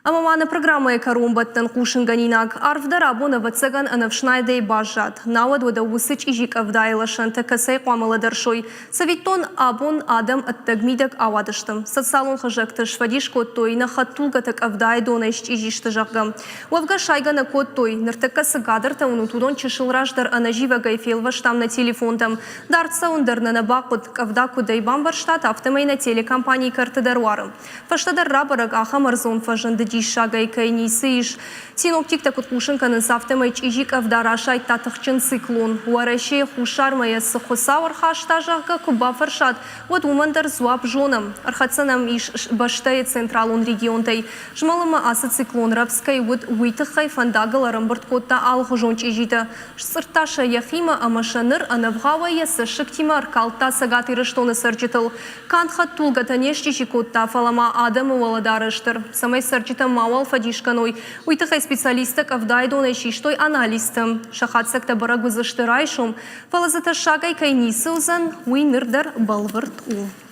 Ӕмӕ ма нӕ программӕйы кӕронбӕттӕн хъусынгӕнинаг. Арв дӕр абон, ӕвӕццӕгӕн, ӕнӕфснайдӕй баззад. Науӕд уӕдӕ уыцы чъизи къӕвдайы лӕсӕнтӕ кӕцӕй хъуамӕ лӕдӕрсой? Цӕвиттон, абон адӕм ӕддӕг-мидӕг ауадысты. Социалон хызӕгты сфӕдис кодтой, нӕ хӕдтулгӕтӕ къӕвдайы донӕй счъизи сты, зӕгъгӕ. Уӕвгӕ сайгӕ нӕ кодтой. Ныртӕккӕ цы кадртӕ уынут, уыдон чысыл раздӕр ӕнӕзивӕгӕй фелвӕстам нӕ телефонтӕм. Дард цӕуын дӕр нӕ нӕ бахъуыд. Къӕвда куыдӕй бамбӕрстат, афтӕмӕй нӕ телекомпанийы кӕрты дӕр уары. Фӕстӕдӕр рабӕрӕг, ахӕм ӕрдзон фӕзынды диссагӕй кӕй ницы ис. Синоптиктӕ куыд хъусын кӕнынц, афтӕмӕй чъизи къӕвда расайдта тыхджын циклон. Уӕрӕсейы хуссармӕ йӕ цы Хуыцау ӕрхаста, зӕгъгӕ, куы бафӕрсат, уӕд уымӕн дӕр дзуапп зонӕм. Ӕрхӕццӕ нӕм ис бӕстӕйы централон регионтӕй. Змӕлынмӕ ацы циклон рӕвдз кӕй уыд, уый тыххӕй фӕндагыл ӕрӕмбырд кодта алыхуызон чъизитӕ. Сцъырдта сӕ йӕхимӕ ӕмӕ сӕ ныр ӕнӕвгъауӕй йӕ цӕссыгтимӕ ӕркалдта Цӕгат Ирыстоны цӕрджытыл. Канд хӕдтулгӕтӕ не счъизи кодта, фӕлӕ ма адӕмы уӕлӕдарӕс дӕр. Цӕмӕй цӕрджытӕ мауал фӕдис кӕной, уый тыххӕй специалисттӕ къӕвдайы донӕй систой анализтӕ. Сӕ хатдзӕгтӕ бӕрӕг уыдзысты райсом, фӕлӕ дзы тӕссагӕй кӕй ницы уыдзӕн, уый ныр дӕр бӕлвырд у.